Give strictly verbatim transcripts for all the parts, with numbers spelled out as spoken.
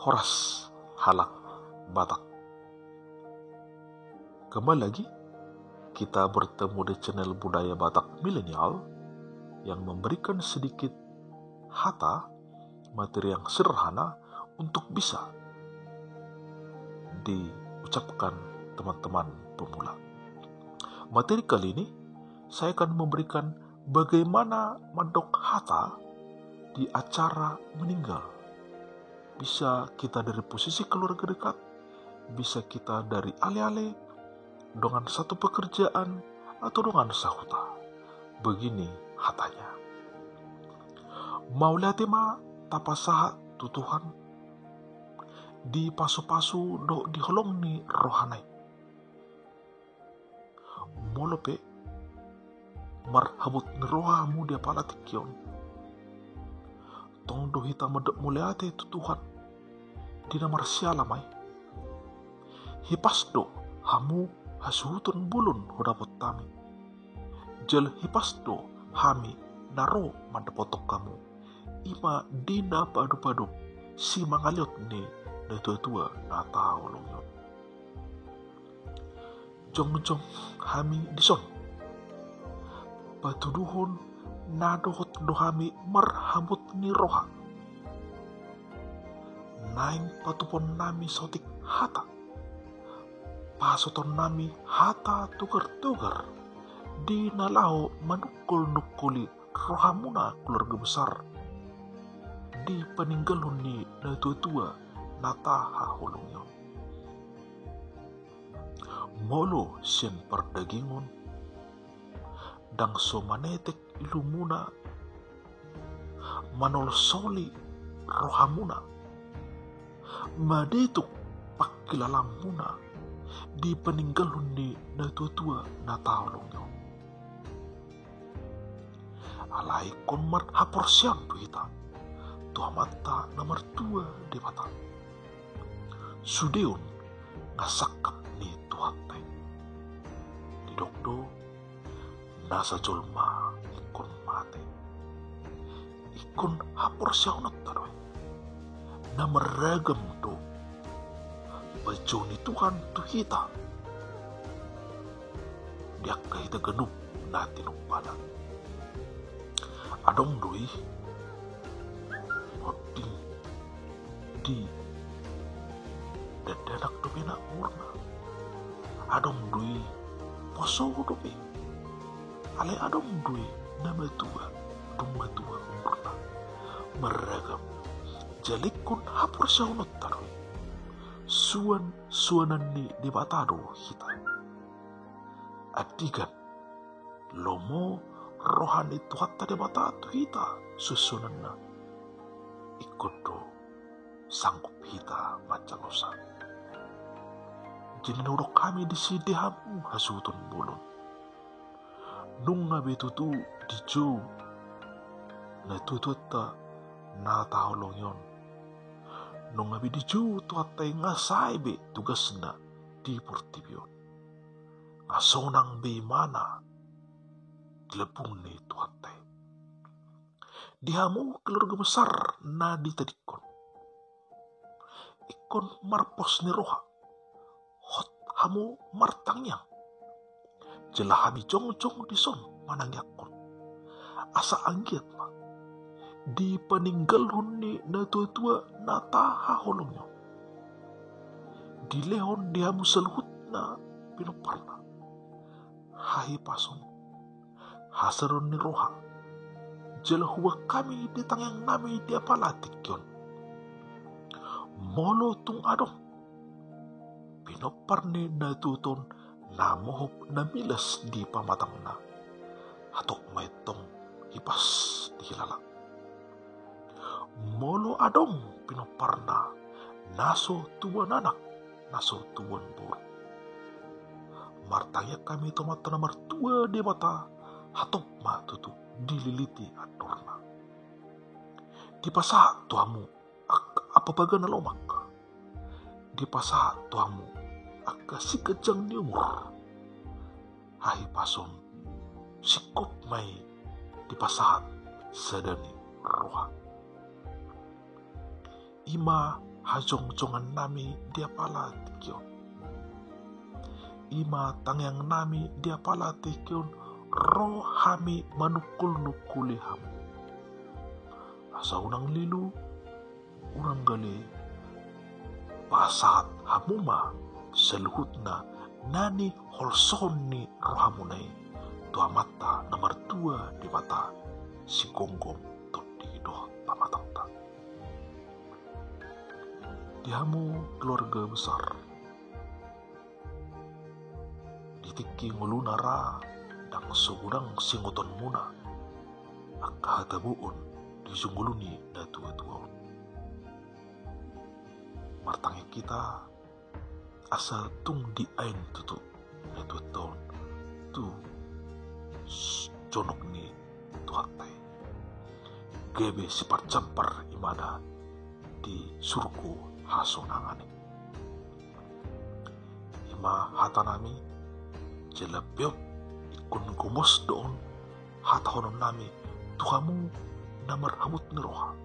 Horas halak Batak. Kembali lagi kita bertemu di channel Budaya Batak Milenial yang memberikan sedikit hata, materi yang sederhana untuk bisa diucapkan teman-teman pemula. Materi kali ini saya akan memberikan bagaimana mandok hata di acara meninggal. Bisa kita dari posisi keluarga dekat, bisa kita dari ale-ale, dengan satu pekerjaan, atau dengan sahuta. Begini hatanya. Mauliate ma tapasahat tu Tuhan, dipasu-pasu dohot di holong ni rohana i. Molo pe marhabot ni roha hamu di apala tingki on, tong do hita mandok mauliate tu Tuhan di na marsiala ma i. Hipas do hamu hasuhuton bolon hudapot hami. Jala hipas do hami na ro mandapothon hamu. Ima di na padup-padup simangaliat ni natua-tua na taholongi on. Jongjong hami dison patuduhon na dohot do hami marhabot ni roha. Naeng patupahon nami saotik hata, pasahaton nami hata togar-togar di na laho manungkol-nungkoli rohamuna keluarga besar di paninggalhon ni natua-tua na tahaholongi on. Molo sian pardagingon, ndang so manetek ilumuna, manolsoli rohamuna, madetuk pangkilalamuna di paninggalhon ni natua-tua na taholongi on. Alai ingkon marhaporseaon do hita tu Amanta na martua Debata. Sude on nga sangkap ni Tuhanta i. Didok do, nasa jolma ingkon mate. Ingkon haporseaononta do i. Na marragam do panjou ni Tuhan tu hita di angka hita ganup na tinumpalan. Adong do i honding di dakdanak dope na umurna. Adong do i poso dope. Alai adong do i na matua, dung matua umurna. Marragam. Jala ingkon haporseaononta do i. Suan-suanan ni Debata do hita. Andigan lomo roha ni Tuhanta Debata tu hita suan-suananna, ingkon do sanggup hita manjalosa. Jadi na hudok hami disi di hamu hasuhuton bolon, nunga be tutu dijou natua-tuanta na taholongi on. Nunga be dijou Tuhanta i nga sae be tugasna di portibi on. Nga sonang be imana di lambung ni Tuhanta i. Di hamu keluarga besar na ditadingkon, ingkon marpos ni roha, hot hamu martangiang. Jala hami jongjong dison manangiangkon. Asa anggiat ma di paninggalhon ni natua-tua na tahaholongi on, dilehon di hamu saluhutna pinomparna hahipason, hasadaon ni roha, jala huboan hami di tangiang nami di apala tingki on. Molo tung adong pinompar ni natua-tua on na mohop na milas di pamatangna, hatop ma i tong hipas di hilala. Molo adong pinomparna na so tubuan anak, na so tubuan boru, martangiang hami tu Amanta na martua Debata, hatop ma tutu dililiti andorna. Dipasahat tu hamu angka ampapaga na lomak. Dipasahat tu hamu angka siganjang ni umur. Hahipason, singkop ma i dipasahat sada ni roha. I ma hajongjongan nami di apala tingki on. I ma tangiang nami di apala tingki on, ro hami manungkul-nungkuli hamu. Asa unang lilu, unang gale, pasahat hamu ma saluhutna na niholsohon ni rohamuna i tu Amanta na martua Debata, Sigomgom, Tondi dohot Pamatangta. Di hamu keluarga besar, di tingki ngoluna ra, ndang so godang siingotonmuna angka hataboon di ujung ngolu ni natuatua on. Martangiang hita asa tung diain tutu natuatua on tu s-, jonok ni Tuhanta i, gabe siparjambar ibana di surgo hasonangan i. I ma hata nami, jala beop ingkon gomos do on hatahonon nami tu hamu na marhabot ni roha,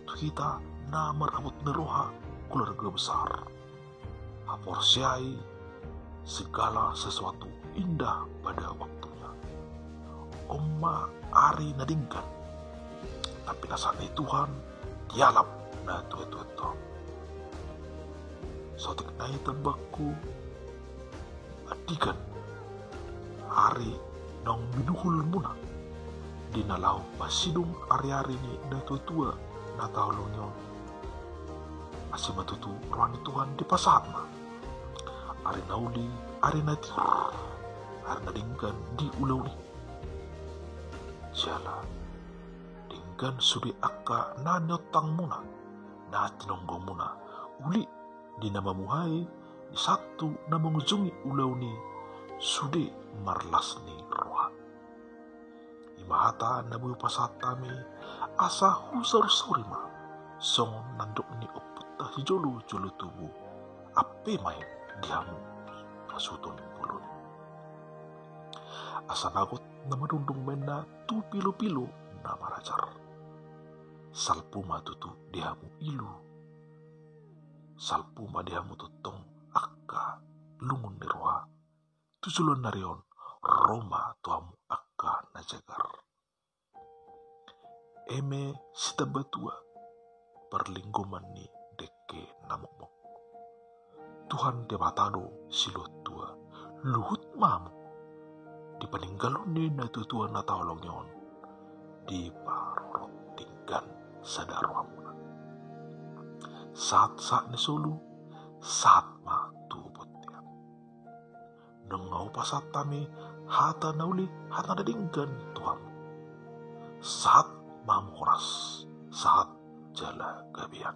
tu hita na marhabot ni roha, keluarga besar. Haporseai segala sesuatu indah pada waktunya. On ma ari na denggan, tapi na sahat ni Tuhan dialap natuatuanta on. Saotik nai tambangku, andigan ari naung binuhulmuna di na laho pasidung ariari ni natuatua na taholongi on. Asi ma tutu roha ni Tuhan dipasahat ma ari na uli, ari na tiur, ari na denggan di ulaon i. Jala denggan sude angka na niontangmuna, na tinonggomuna, uli di na mamuhai, di sahat tu na mangujungi ulaon i, sude marlas ni roha. I ma hata na boi pasahat hami, asa husaursauri ma songon nandok ni ompunta sijolojolo tubu, ampe ma i di hamu hasuhuton ngolu i. Asa nagot na madungdung ma inna tu pilopilo na marajar. Salpu ma tutu di hamu ilu, salpu ma di hamu tongtong angka lungun ni roha. Tu joloan ni ari on, ro ma tu hamu angka na jagar. Eme sitambatua, parlinggoman ni dengke na mokmok. Tuhan Debata do silehon tua, luhut ma hamu di paninggalon ni natuatua na taholongi on, diparorot denggan sada rohamuna. Sahat-sahat ni solu, sahat ma tu bontean. Nunga hupasahat hami hata na uli, hata na denggan tu hamu. Sahat ma hamu horas, sahat jala gabean.